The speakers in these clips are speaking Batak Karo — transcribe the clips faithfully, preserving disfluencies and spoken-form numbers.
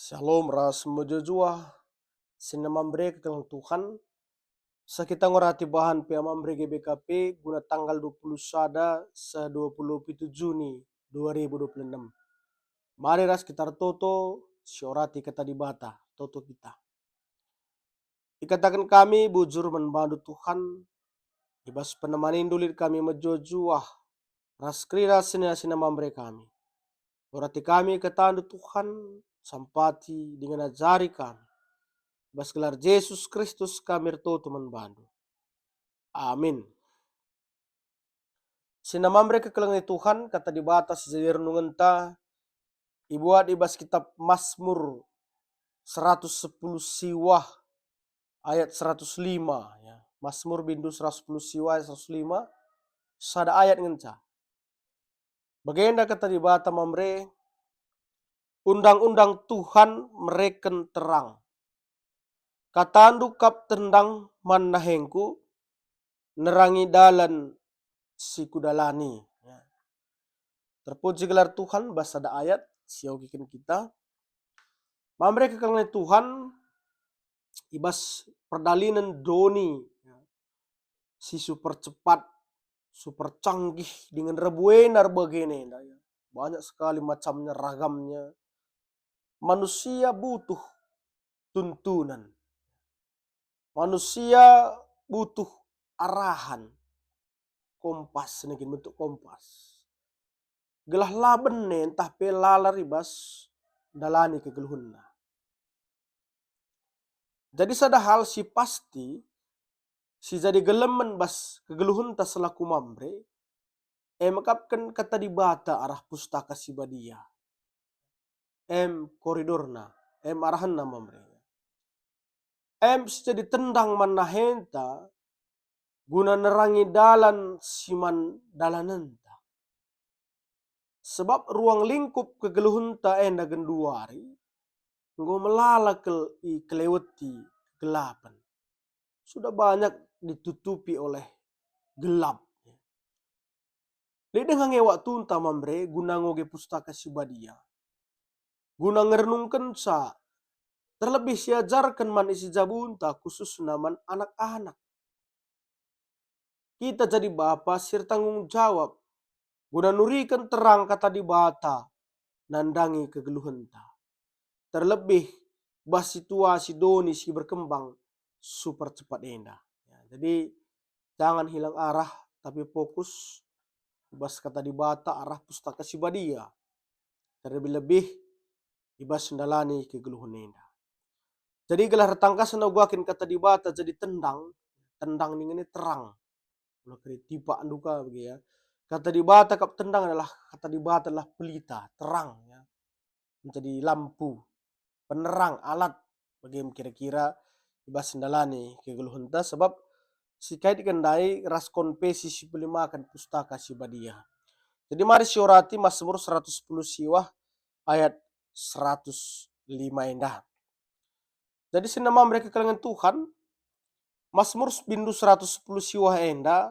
Shalom ras mejuah-juah, senina Mamre kekelengen Tuhan. Sa kita ngorati bahan P A Mamre G B K P guna tanggal dua puluh sada seh dua puluh pitu Juni dua ribu dua puluh enam. Mari ras kita ertoto, siorati Kata Dibata, toto kita. Ikataken kami bujur man bandu Tuhan, i bas penemanindu lit kami mejuah-juah, ras kerina senina-senina Mamre kami. Orati kami kataNdu Tuhan, sampati dingen ajari kami. I bas gelar Jesus Kristus kami ertoto man bandu. Amin. Senina Mamre kekelengen Tuhan, Kata Dibata si jadi renungenta ibuat i bas kitab Masmur seratus sepuluh siwah ayat seratus lima, ya. Masmur bindu seratus sepuluh siwah ayat seratus lima, sada ayat ngenca. Bagenda Kata Dibata Mamre, "Undang-undang Tuhan mereken terang. KataNdu kap tendang man nahengku, nerangi dalan si kudalani." Ya. Terpuji gelar Tuhan, bas sada ayat si iogeken kita. Mamre kekelengen Tuhan, i bas perdalinen doni, ya, si super cepat, super canggih dingen rebuena erbagin enda, ya. Banyak sekali macamnya, ragamnya. Manusia butuh tuntunan. Manusia butuh arahan. Kompas, nina kin bentuk kompas. Gelah la bene ntah pe lalap i bas ndalani kegeluhenna. Jadi sada hal si pasti, si jadi gelemen bas kegeluhenta selaku Mamre, e mekapken Kata Dibata arah Pustaka Si Badia. Em koridorna, em arahenna Mamre. Em si jadi tendang man nahenta, guna nerangi dalan si man dalanenta. Sebab ruang lingkup kegeluhenta enda genduari enggo melala kal ikeleweti kegelapen. Sudah banyak ditutupi oleh gelap. Lit denga nge waktunta Mamre guna ngoge Pustaka Si Badia, guna ngernungkenca, terlebih siajarken man isi jabunta, khususna man anak-anak. Kita jadi bapa si ertanggung jawab guna nuriken terang Kata Dibata nandangi kegeluhenta, terlebih bas situasi doni si berkembang super cepat enda. Ya, jadi jangan hilang arah, tapi fokus i bas Kata Dibata arah Pustaka Si Badia, terlebih-lebih i bas ndalani kegeluhen enda. Jadi gelah ertangkas naugaken Kata Dibata jadi tendang, tendang ningen e terang. Mula keri tipak nduka bage, ya. Kata Dibata kap tendang adalah, Kata Dibata adalah pelita, terang, ya. Menjadi lampu, penerang, alat, bage kira-kira i bas ndalani kegeluhenta, sebab sikaitken ndai ras konfesi si pelimaken Pustaka Si Badia. Jadi mari siorati Masmur seratus sepuluh siwah ayat seratus lima enda. Jadi senina Mamre kekelengen Tuhan, Masmur bindu seratus sepuluh siwah enda,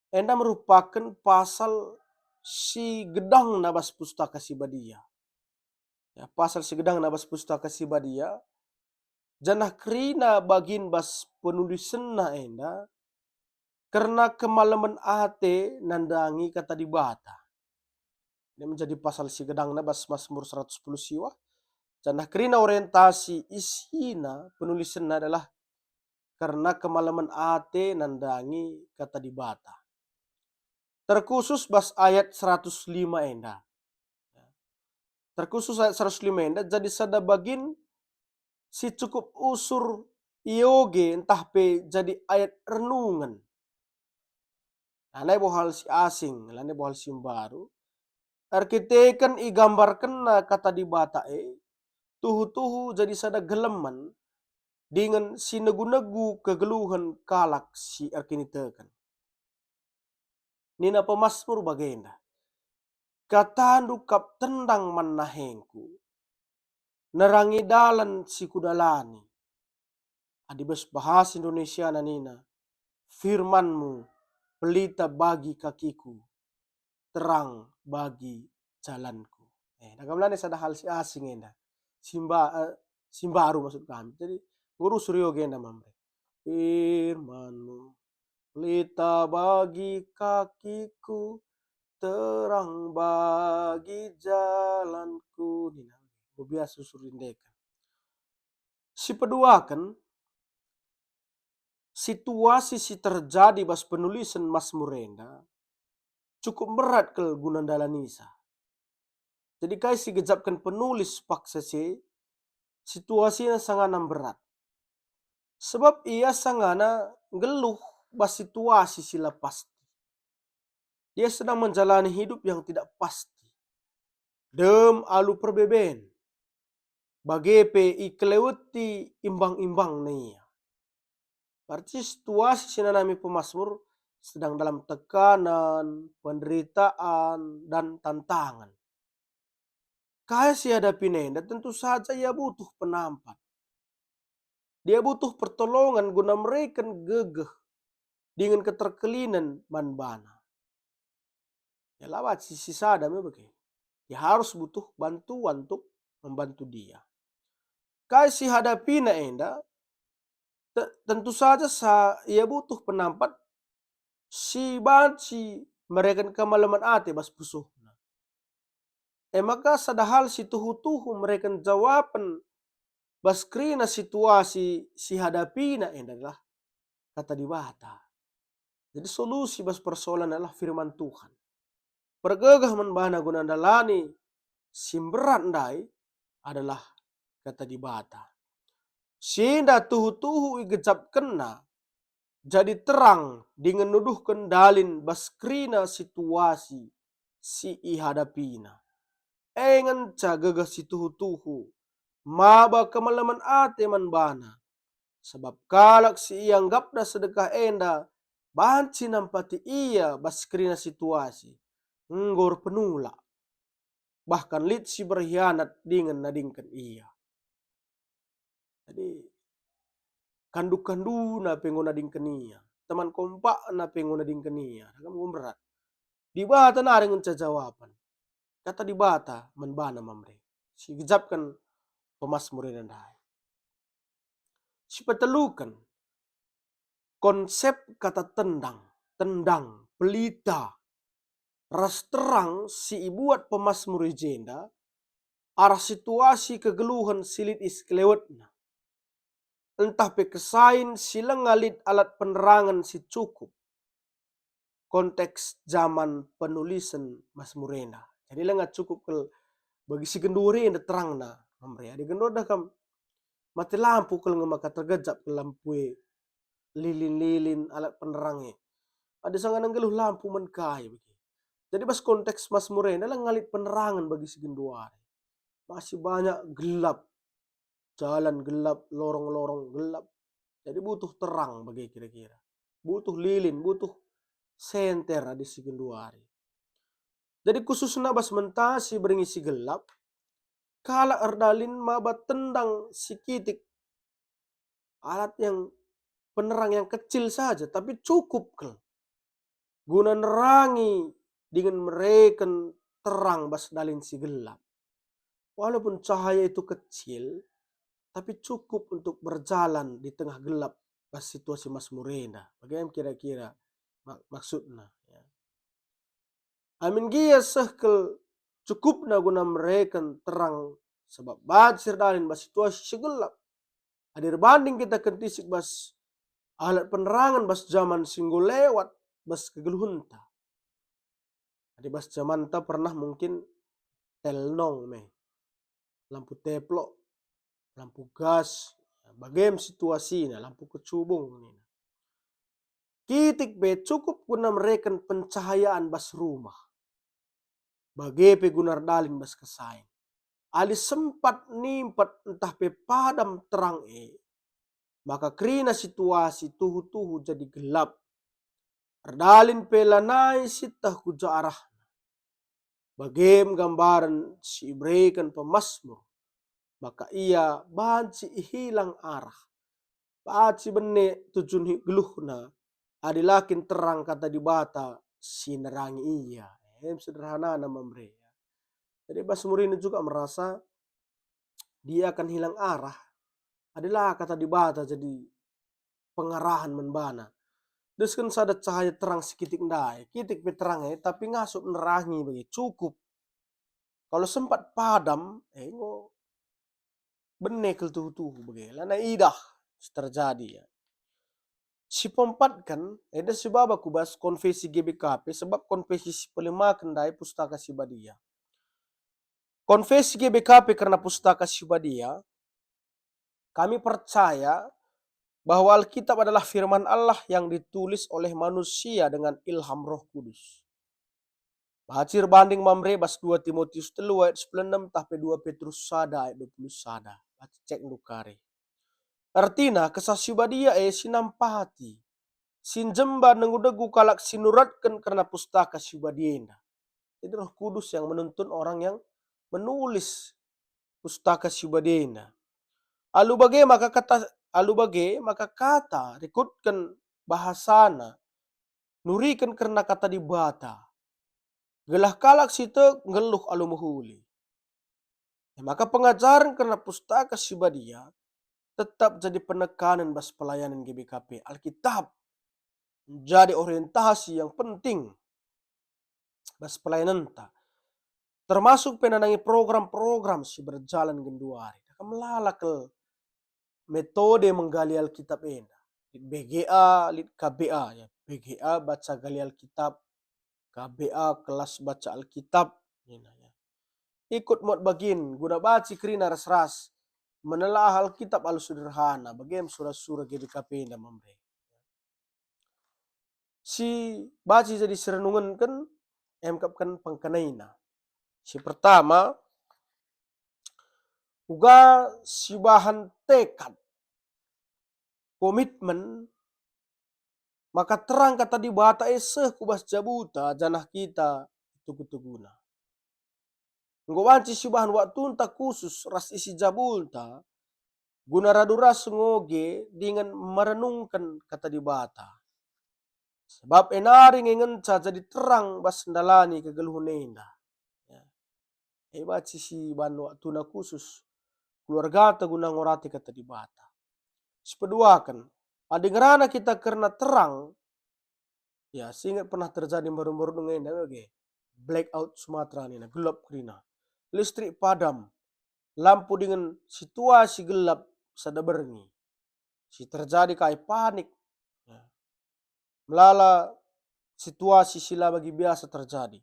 enda merupaken pasal si gedangna bas Pustaka Si Badia. Ya, pasal si gedangna bas Pustaka Si Badia, janah kerina bagin bas penulisenna enda kerna kemalemen ate nandangi Kata Dibata. Ini menjadi pasal si gedangna bas Masmur seratus sepuluh siwah, janah kerina orientasi isina penulisenna adalah kerna kemalemen ate nandangi Kata Dibata. Terkhusus bas ayat seratus lima enda. Terkhusus ayat seratus lima enda jadi sada bagin si cukup usur ioge ntah pe jadi ayat renungen. Lanai bo hal si asing, lanai bo hal si mbaru. Erkiteken igambarkenna Kata Dibata e, tuhu-tuhu jadi sada gelemen dingen si negu-negu kegeluhen kalak si erkiniteken. Nina pemasmur bagenda, "KataNdu kap tendang man nahengku, nerangi dalan si kudalani." Adi bas bahasa Indonesiana nina, "FirmanMu pelita bagi kakiku, terang bagi jalanku." Eh, dagam lanai sada hal si asing enda. simba, eh, simbaru maksud kami. Jadi ngurus rio genda Mamre. Firmanmu, pelita bagi kakiku, terang bagi jalanku. Nina, biasa susur indeken. Sipeduaken, situasi si terjadi bas penulisen Masmur enda cukup mberat kal guna ndalanisa. Jadi kai si gejapken penulis paksa si, situasina sangana mberat. Sebab ia sangana nggeluh bas situasi si la pasti. Dia sedang menjalani hidup yang tidak pasti. Dem alu perbeben. Bage pe ikeleweti imbang-imbangna ia. Berarti situasi si nanami pemasmur sedang dalam tekanan, penderitaan, dan tantangan. Kai si hadapina enda tentu saja ia butuh penampat. Dia butuh pertolongan guna mereken gegeh dingen keterkelinen man bana. Ya, lawat si, si sada me bage. Dia harus butuh bantuan untuk membantu dia. Kai si hadapina enda, te-, tentu saja sa, ia butuh penampat si banci mereken kemalemen ate bas pusuhna. E maka sada hal si tuhu-tuhu mereken jawapen bas kerina situasi si hadapina enda adalah Kata Dibata. Jadi solusi bas persoalan adalah firman Tuhan. Pergegeh man bana guna ndalani si mberat ndai adalah Kata Dibata. Si enda tuhu-tuhu igejapkenna jadi terang dingen nuduhken dalin bas kerina situasi si ihadapina. E ngenca gegeh si tuhu-tuhu, maba kemalemen ate man bana, sabap kalak si ianggapna sedekah enda banci nampati ia bas kerina situasi, enggo erpenulak, bahkan lit si berkhianat dingen nadingken ia. Jadi, kandu-kanduna pe enggo nadingken ia, teman kompakna pe enggo nadingken ia, ragam enggo mberat. Dibata nari ngenca jawapan. Kata Dibata man bana Mamre, si gejapken pemasmur enda ndai. Sipeteluken, konsep kata tendang, tendang, pelita, ras terang si ibuat pemasmur i jenda arah situasi kegeluhen si lit isikelewetna, ntah pe kesain si langa lit alat penerangen si cukup. Konteks jaman penulisen Masmur enda. Jadi langa cukup kal bagi si genduari enda terangna, Mamre. Adi genduari dah kam mate lampu kal nge maka tergejap kal lampu e, lilin-lilin alat penerang e. Adi sangana nggeluh lampu man kai bagi. Jadi bas konteks Masmur enda langa lit penerangen bagi si genduari. Masih banyak gelap, jalan gelap, lorong-lorong gelap. Jadi butuh terang bage kira-kira. Butuh lilin, butuh senter adi si genduari. Jadi khususna bas mentasi berngi si gelap, kalak erdalin maba tendang si kitik, alat yang penerang yang kecil saja, tapi cukup kal guna nerangi dingen mereken terang bas dalin si gelap. Walaupun cahaya itu kecil, tapi cukup untuk berjalan di tengah gelap bas situasi Masmur enda. Bage kira-kira mak-, maksudna, ya. Amin gia seh kal cukupna guna mereken terang, sabap banci erdalin bas situasi si gelap. Adi erbanding kita kentisik bas alat penerangen bas jaman si enggo lewat bas kegeluhenta. Adi bas jamanta pernah mungkin telnong me, lampu teplok, lampu gas, bagem situasina, lampu kecubung nina. Kitik pe cukup guna mereken pencahayaan bas rumah. Bage pe guna erdalin bas kesain. Adi sempat nimpet ntah pe padam terang e, maka kerina situasi tuhu-tuhu jadi gelap. Erdalin pe lanai sieteh ku ja arahna. Bagem gambaren si ibereken pemasmur, maka ia banci ihilang arah. Banci bene tujun geluhna, adi la kin terang Kata Dibata si nerangi ia. Em, sederhanana Mamre. Jadi Masmur ini juga merasa Dia akan hilang arah. Adalah kata Dibata jadi pengarahen man bana. Desken sada cahaya terang sikitik ndai, kitik pe terang e, tapi ngasup nerangi bage, cukup. Kalau sempat padam, eh, enggo bene kal tuhu-tuhu bage, lanai idah si terjadi, ya. Si peempatken, enda si baba ku bas konfesi G B K P, sebab konfesi si pelimaken ndai Pustaka Si Badia. Konfesi G B K P kerna Pustaka Si Badia, kami percaya bahwa Alkitab adalah firman Allah yang ditulis oleh manusia dengan ilham Roh Kudus. Baci erbanding mamre bas dua Timotius telu ayat sepuluh enem tah pe dua Petrus sada ayat dua puluh sada. Baci cek ndukari. Ertina, Kesah Si Badia e si nampati, si njemba negu-negu kalak si nuratken kerna Pustaka Si Badia enda. Jadi Roh Kudus yang menuntun orang yang menulis Pustaka Si Badia enda. Alu bage maka kata, alu bage maka kata rikutken bahasana nuriken kerna Kata Dibata, gelah kalak si tek nggeluh alu mehuli. E maka pengajaren kerna Pustaka Si Badia tetap jadi penekanen bas pelayanan G B K P. Alkitab menjadi orientasi yang penting bas pelayananta, termasuk pe nandangi program-program si berjalan genduari. Melala kal metode menggali Alkitab enda. Lit B G A, lit K B A, ya. B G A baca gali Alkitab, K B A kelas baca Alkitab, nina, ya. Ikut muat bagin guna baci kerina ras-ras menelaah Alkitab alu sederhana, bage me sura-sura G B K P enda mamre. Si baci jadi si renungenken, emkapken pengkenaina. Si pertama, uga sibahan tekad, komitmen, maka terang Kata Dibata e seh ku bas jabuta janah kita tugu-tuguna. Enggo banci sibahan waktunta khusus ras isi jabulta, guna radu ras ngoge dingen merenungken Kata Dibata. Sebab e nari nge ngenca jadi terang bas ndalani kegeluhen enda. Ya. E banci sibahan waktuna khusus, keluargata guna ngorati Kata Dibata. Sipeduaken, adi ngerana kita kerna terang, ya, si inget pernah terjadi mbaru-mbaru denga enda bage. Blackout Sumatera nina, gelap kerina. Listrik padam, lampu dingen situasi gelap sada berngi. Si terjadi kai panik. Ya. Melala situasi si la bagi biasa terjadi.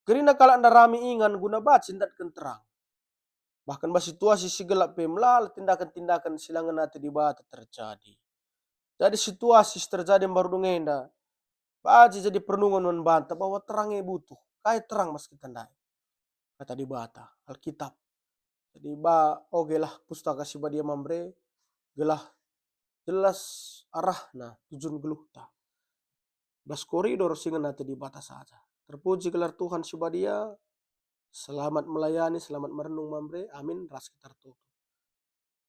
Kerina kalak ndarami ingan guna baci ndatken terang. Bahkan bas situasi si gelap pe melala tindakan-tindakan si la ngena ate Dibata terjadi. Jadi situasi si terjadi mbaru denga enda, baci jadi perenungen man banta bahwa terang e butuh. Kai terang bas kita ndai? Kata Dibata, Alkitab. Jadi ba, ogelah Pustaka Si Badia mamre, gelah jelas arahna tujun geluhta. Bas koridor si ngena ate Dibata saja. Terpuji gelar Tuhan Si Badia, selamat melayani, selamat merenung mamre, amin, ras kita ertoto.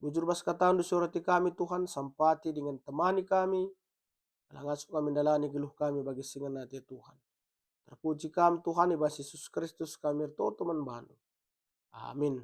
Bujur bas kataNdu si orati kami, Tuhan, sampati dingen temani kami, gelah ngasup kami ndalani geluh kami bagi si ngena ate Tuhan. Terpuji Kam, Tuhan, i bas Yesus Kristus kami ertoto man baNdu. Amin.